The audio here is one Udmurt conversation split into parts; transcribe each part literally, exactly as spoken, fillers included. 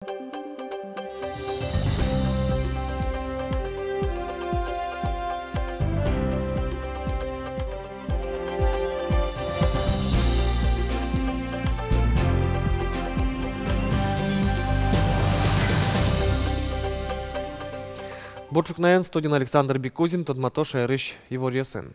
Бур ӵукнаен, студиын Александр Бекузин, тодмато шаерысь иворъёсын.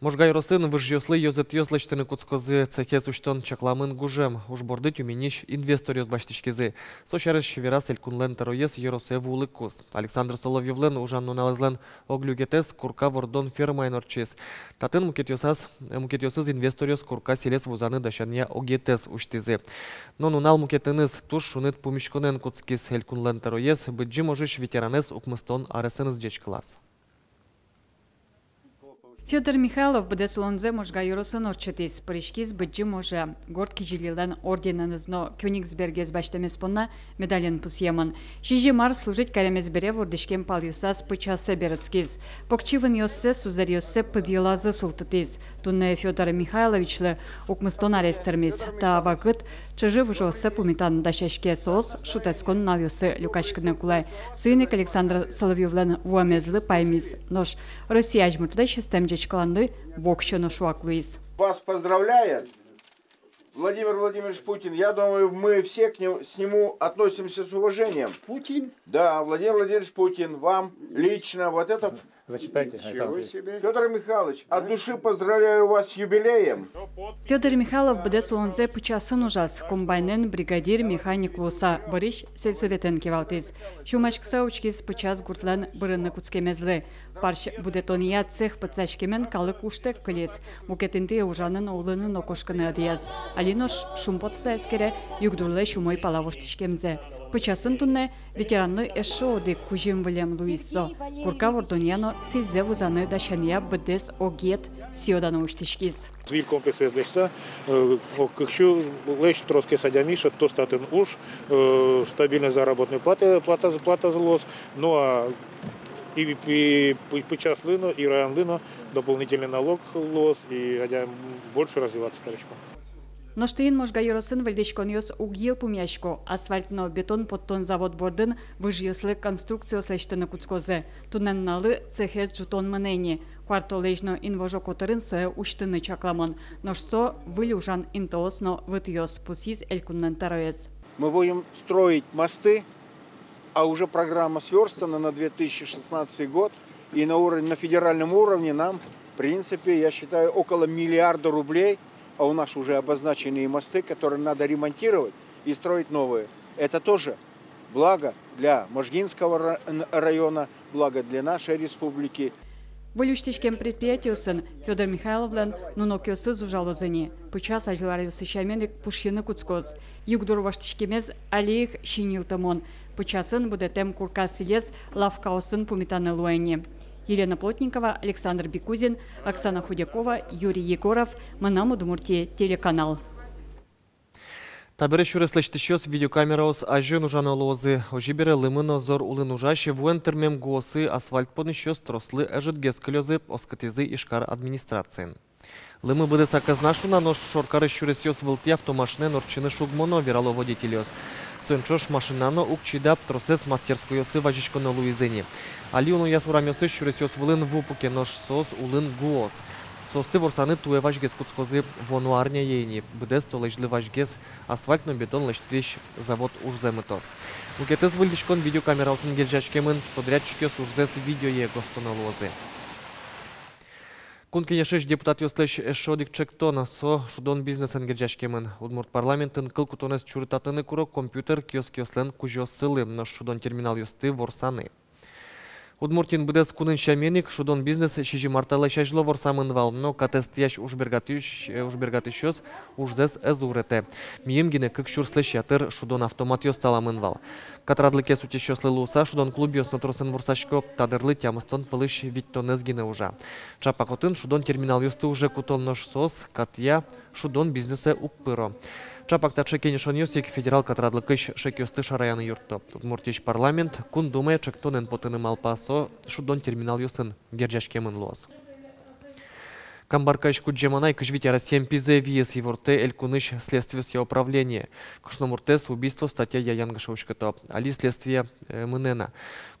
Можга ёросын выжъёслы ёзэтъёс лэсьтыны кутскозы. Цехез усьтон чакламын гужем. Уж борды Тюменьысь инвесторъёс басьтӥськизы. Со сярысь вераз элькунлэн тӧроез ёросэ вуылыкуз. Александр Соловьёвлэн ужан нуналэзлэн ог люкетэз курка вордон фермаын ортчиз. Татын мукетъёсаз, мукетъёсыз инвесторъёс курка сӥлез вузаны дасянъя огетэз усьтӥзы. Но нунал мукетыныз, туж шуныт пумиськонэн кутскиз. Элькунлэн тӧроез Быдӟым ожысь ветеранэз укмыстон аресэныз ӟечкылаз. Фёдор Михайлов быдэс улонзэ Можга ёросын ортчытӥз, пыриськиз Быдӟым оже. Горд кизилилэн орденэныз но Кёнигсбергез басьтэмез понна медален пусъемын. Сизьым ар служить каремез бере вордӥськем палъёсаз пычасэ берытскиз. Покчи вынъёссэ, сузэръёссэ пыд йылазы султытӥз. Туннэ Фёдор Михайловичлы укмыстон арес тырмиз. Та вакыт чыжы-выжыоссэ пумитаны дасяське, соос шутэтскон нуналъёсы люкаськыны кулэ. Соин ик Александр Соловьёвлэн вуэмезлы паймиз. Нош Россия азьмуртлэсь ыстэм ӟечкыланлы воксё но шуак луиз. Вас поздравляет Владимир Владимирович Путин. Я думаю, мы все к нему, с нему относимся с уважением. Путин? Да, Владимир Владимирович Путин, вам лично. Вот это Зачитайте, Александр Алексеевич. Фёдор Михайлович, от души поздравляю вас с юбилеем. Фёдор Михайлов быдэс улонзэ пычасын ужаз, комбайнэн бригадир-механик луыса, бӧрысь сельсоветэн кивалтӥз. Сюлмаськыса учкиз пычас гуртлэн бырыны кутскемезлы. Парсь будэтонъя цех пытсаськемен калык ужтэк кылиз. Мукет интые ужаны но, улыны но кошкыны ӧдъяз. Али нош шумпотыса эскере югдурлэсь умой пала воштӥськемзэ. Пычасын туннэ ветеранлы эшшо одӥг кузьым вылэм луиз со. Курка вордонъя но сӥльзэ вузаны дасянъя быдэс огет сӥё-дано усьтӥськиз. Выль комплексэз лэсьтыса, э, о, кык сюлэсь тросгес адями шедьтоз татын уж, э, стабильной заработной плата, плата, платазы луоз. Ну а и, и пы-, пычаслы но, и районлы но дополнительный налог луоз, и адями больше развиваться кариськоз. Нош тӥни Можга ёросын выльдӥськонъёс уг йылпумъясько. Асфальт но бетон поттон завод бордын выжъёслы конструкциос лэсьтыны кутскозы. Туннэ нуналлы цехез ӝутон мынэ ини. Куартолэзь но инвожо котырын сое усьтыны чакламын. Нош со выль ужан интыос но вытъёс, пусйиз элькунлэн тӧроез. Мы будем строить мосты, а уже программа свёрстана на две тысячи шестнадцатый год. И на уровне, на федеральном уровне нам, в принципе, я считаю, около миллиарда рублей, а у нас уже обозначены и мосты, которые надо ремонтировать и строить новые. Это тоже благо для Можгинского ра-, н-, района, благо для нашей республики. Выль усьтӥськем предприятиосын Фёдор Михайловлэн нунокъёсыз ужалозы ини. Пычас азьло аръёсы сямен ик пушйыны кутскоз. Югдур воштӥськемез али ик синйылтымон. Пычасын будэтэм курка сӥлез лавкаосын пумитаны луэ ини. Елена Плотникова, Александр Бекузин, Оксана Худякова, Юрий Егоров, «Мынам Удмуртие» телеканал. Табере сюрес лэсьтӥсьёс видеокамераос азьын ужано луозы. Озьы бере, лымы но зор улын ужась, вуэн тырмем гуосы асфальт понӥсьёс трослы ӧжытгес кылёзы, оскытӥзы Ижкар администрациын. Лымы быдэсак ӧз на шуна, нош шоркарысь сюресъёс вылтӥ автомашинаен ортчыны шугмоно, верало водительёс. Соин ӵош машина но уг чида, тросэз мастерскойёсы вазиськоно луизы ини. Али унояз урамъёсысь сюресъёс вылын ву пуке, нош соос улын гуоз. Соосты ворсаны туэ вазьгес кутскозы, вуоно арняе ини быдэс толэзьлы вазьгес асфальт но бетон лэсьтӥсь завод ужзэ мытоз. Мукетыз выльдӥськон видеокамераосын герӟаськемын, подрядчикъёс ужзэс видеое гожтоно луозы. Кун Кенешысь депутатъёслэсь эшшо одӥг ӵектон, со шудон бизнесэн герӟаськемын. Удмурт парламентын кыл кутонэз чурытатыны куро компьютер киоскъёслэн кузёоссылы, нош шудон терминалъёсты ворсаны. Удмуртиын быдэс кунын сямен ик шудон бизнес сизьым ар талэсь азьло ворсамын вал, но катэз тӥясь ужбергатӥсь-, э, ужбергатӥсьёс ужзэс ӧз уретэ. Мимала гинэ кык сюрслэсь ятыр шудон автоматъёс таламын вал. Катрадлыкез утисьёслы луыса, шудон клубъёс но тросэн ворсасько, та дырлы тямыстон пӧлысь витьтонэз гинэ ужа. Ӵапак отын шудон терминалъёсты уже куто, нош соос катъя шудон бизнесэ уг пыро. Ӵапак таӵе кенешонъёс ик федерал катрадлыкысь шекъёсты шараяны юртто. Удмуртиысь парламент Кун Думае ӵектонэн потыны малпа, со шудон терминалъёсын герӟаськемын луоз. Камбаркаысь кудӟем анай кызь вить аресъем пизэ виез, ивортэ элькунысь следствиосъя управление. Кышномуртэз убийство статьяя янгыше уськыто. Али следствие, э, мынэ на.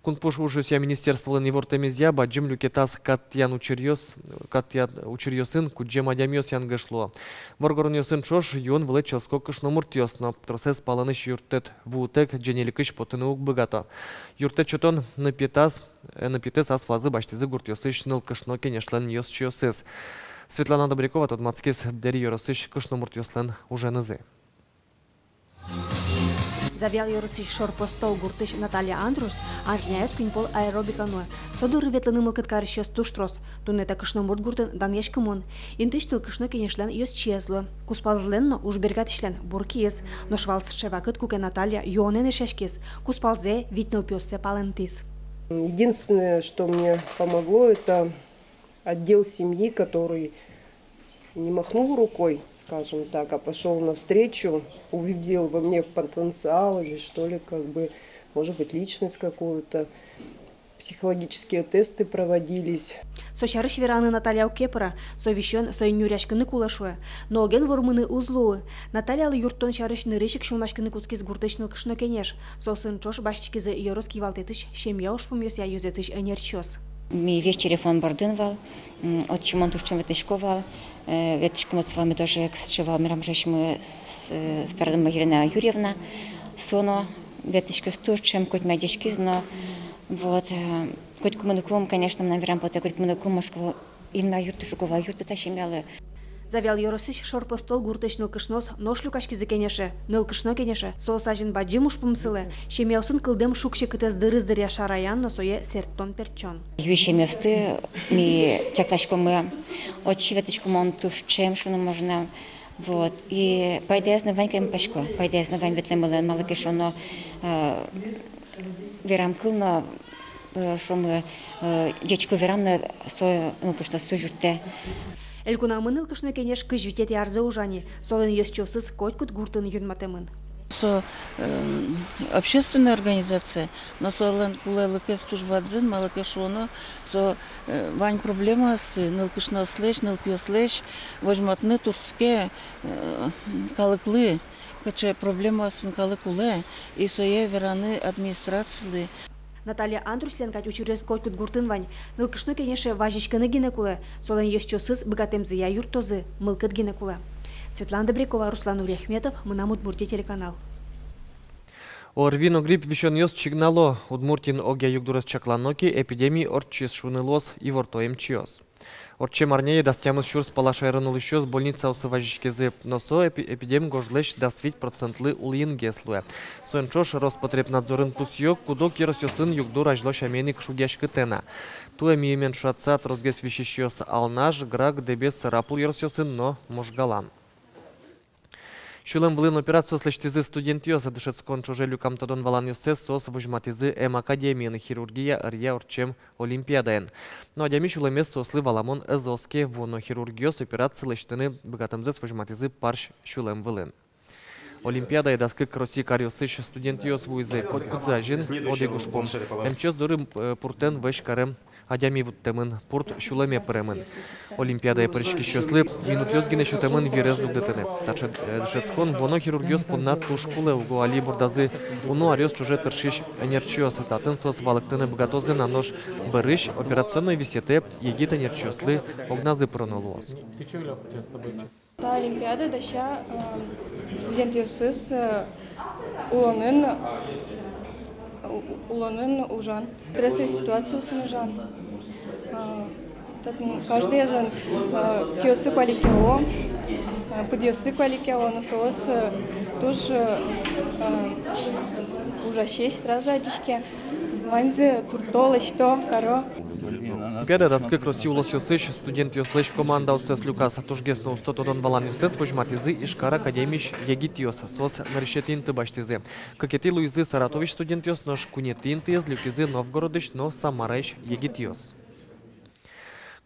Кун пуш ужъёсъя министерстволэн ивортэмезъя, бадӟым люкетаз кат тӥян учыръёс, кат тӥян учыръёсын кудӟем адямиос янгыш луо. Воргоронъёсын ӵош юон вылэ чельско кышномуртъёс но. Тросэз палэнысь юрттэт вуытэк ӟенеликысь потыны уг быгато. Юрттэт сётон нӧпетаз, э, нӧпетэз ас вылазы басьтӥзы гуртъёсысь нылкышно кенешлэн ёзчиосыз. Светлана Добрякова тодматскиз Дэри ёросысь кышномуртъёслэн уженызы. Завьял ёросысь Шорпостол гуртысь Наталья Андрус арняяз куинь пол аэробика нуэ. Со доры ветлыны мылкыд карисьёс туж трос. Туннэ та кышномурт гуртын данъяськымон. Интыысь нылкышно кенешлэн ёзчиез луэ. Кузпалзылэн но ужбергатӥсьлэн бур киыз. Нош вал сыӵе вакыт, куке Наталья юонэн эшъяськиз, кузпалзэ, вить нылпиоссэ палэнтӥз. Единственное, что мне помогло, это отдел семьи, который не махнул рукой, скажем так, а пошёл навстречу, увидел во мне потенциал или, что ли, как бы, может быть, личность какую-то. Психологические тесты проводились. Со сярысь вераны Наталья уг кепыра. Со висён, соин нюръяськыны кулэ, шуэ. Но оген вормыны уз луы. Натальялы юрттон сярысь нырысь ик сюлмаськыны кутскиз гуртысь нылкышно кенеш. Соосын ӵош басьтӥськизы ёрос кивалтэтысь семья ужпумъёсъя ёзэтысь ӧнерчиос. Ми весь телефон бордын вал. М, отчы мон туж ӵем ветлӥсько вал. Э, ветлӥськом отсы вал ми тоже, кызьы вал, милям ужасьмы с-, э, Стародубова Елена Юрьевна. Со но ветлӥськиз туж ӵем, котьмы адӟиськиз но. Вот, э, котьку мыныкум, конечно, мынам верам потэ, котьку мыныкум, мон шуисько вал, Инмар юртты, шуисько вал, юртты та семьялы. Завьял ёросысь Шорпостол гуртысь нылкышноос нош люкаськизы кенеше, нылкышно кенеше. Соос азьын бадӟым ужпум сылэ. Семьяосын кылдэм шуг-секытэз дырыз дыръя шараян но сое сэрттон-пертчон. Юи семьяосты ми чакласькомы, отчы ветлӥськом мон туж ӵем, шуыны можно. Вот. И пайдаез но вань, кемпасько, пайдаез но вань ветлэмлэн, малы ке шуоно, э, верам кыл но, э, шуомы, э, ӟеч кыл верам но со нылкышноосты туж юрттэ. Элькунамы нылкышно кенеш кызь витетӥ арзэ ужа ни, солэн ёзчиосыз котькуд гуртын юнматэмын. Со, э, общественная организация, но солэн кулэлыкез туж бадӟым, малы ке шуоно, со, э, вань проблемаосты нылкышноослэсь, нылпиослэсь возьматыны туртске, э, калыклы, кыӵе проблемаосын калык улэ, и сое вераны администрацилы. Наталья Андрусен кадь учыръёс котькуд гуртын вань. Нылкышно кенеше вазиськыны гинэ кулэ, солэн ёзчиосыз быгатэмзыя юрттозы, мылкыд гинэ кулэ. Светлана Добрякова, Руслан Нуриахметов, «Мынам Удмуртие» телеканал. ОРВИ но грипп висёнъёс чигнало. Удмуртиын огъя югдурез чаклано ке, эпидемия ортчиз шуыны луоз, иворто эмчиос. Ортчем арняе дас тямыс сюрс пала шаерын улӥсьёс больницаосы вазиськизы, но со эпи-, эпидем гожлэсь дас вить процентлы улӥнгес луэ. Соин ӵош Роспотребнадзорын пусъё, куд-ог ёросъёсын югдур азьло сямен ик шугъяськытэ на. Туэ миымен ӵошатыса тросгес висисьёс Алнаш, Грах, Дэбес, Сарапул ёросъёсын но Можгалан. Сюлэм вылын операциос лэсьтӥзы студентъёс. Дышетскон ӵоже люкам тодон-валанъёссэс соос возьматӥзы эм академиын хирургия ӧръя ортчем олимпиадаын. Но адями сюлэмез соослы валамон ӧз оске. Вуоно хирургъёс операция лэсьтыны быгатэмзэс возьматӥзы парсь сюлэм вылын. Олимпиадае дас кык Россия каръёсысь студентъёс вуизы. Котькудзы азьын одӥг ужпум. Эмчиос доры, э, пуртэн вӧсь карем адями вуттэмын, пурт сюлэме пыремын. Олимпиадае пыриськисьёслы минутъёс гинэ сётэмын вирез дугдытыны. Таӵе, э, дышетскон вуоно хирургъёс понна туж кулэ уго. Али бордазы уно аръёс ӵоже тыршись ӧнерчиос. Татын соос валэктыны быгатозы на, нош бӧрысь операционной висъетэ егит ӧнерчиослы огназы пыроно луоз. Та олимпиада дася, э, студентъёсыз, э, улонын, у-, улонын ужан, стрессовой ситуациосын ужан. Э, татын каждыезлэн, э, киоссы куалекъяло, э, пыдъёссы куалекъяло, но соос, э, туж, э, э, ужасесь, сразу адӟиське. Ваньзы туртто, лэсьто, каро. Олимпиадае дас кык Россия улосъёсысь студентъёслэсь командаоссэс люкаса тужгес но усто тодон-валанъёссэс возьматӥзы Ижкар академиысь егитъёс. Соос нырысетӥ инты басьтӥзы. Кыкетӥ луизы Саратовысь студентъёс, нош куинетӥ интыез люкизы Новгородысь но Самараысь егитъёс.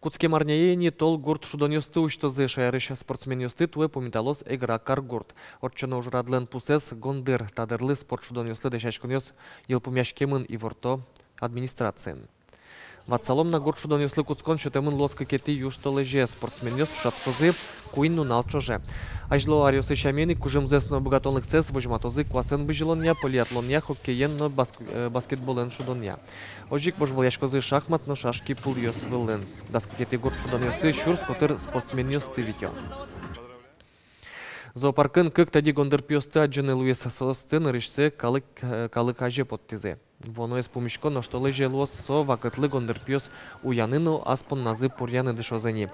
Кутскем арняе ини Тол гурт шудонъёсты усьтозы. Шаерысь спортсменъёсты туэ пумиталоз Эгра каргурт. Ортчоно ужрадлэн пусэз гондыр. Та дырлы спорт шудонъёслы дасяськонъёс йылпумъяськемын, иворто администрациын. Ватсалом на, горд шудонъёслы кутскон сётэмын луоз кыкетӥ южтолэзе. Спортсменъёс ӵошатскозы куинь нунал ӵоже. Азьло аръёсы сямен ик кужымзэс но быгатонлыксэс возьматозы куасэн бызьылонъя, полиатлонъя, хоккеен но баск-, э, баскетболэн шудонъя. Озьы ик вожвылъяськозы шахмат но шашки пулъёс вылын. Дас кыкетӥ горд шудонъёсы сюрс котыр спортсменъёсты витё. Зоопаркын кык тӧдьы гондырпиосты адӟыны луиз. Соосты нырысьсэ калык, э, калык азе поттӥзы. Вуоноез пумиськон оштолэзе луоз. Со вакытлы гондырпиос уяны но ас понназы пуръяны дышозы ни.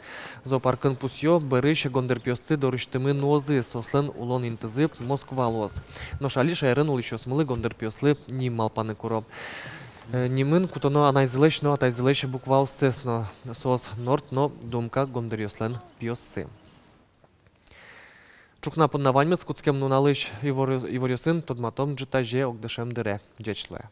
Зоопаркын пусъё, бӧрысь гондырпиосты дорысьтымы нуозы, соослэн улон интызы Москва луоз. Нош али шаерын улӥсьёсмылы гондырпиослы ним малпаны куро. Э, нимын кутоно анайзылэсь но атайзылэсь букваоссэс но. Соос Норд но Думка гондыръёслэн пиоссы. Ӵукна понна ваньмыз. Кутскем нуналысь ивор-, иворъёсын тодматом ӝытазе огдышем дыре. Ӟеч луэ.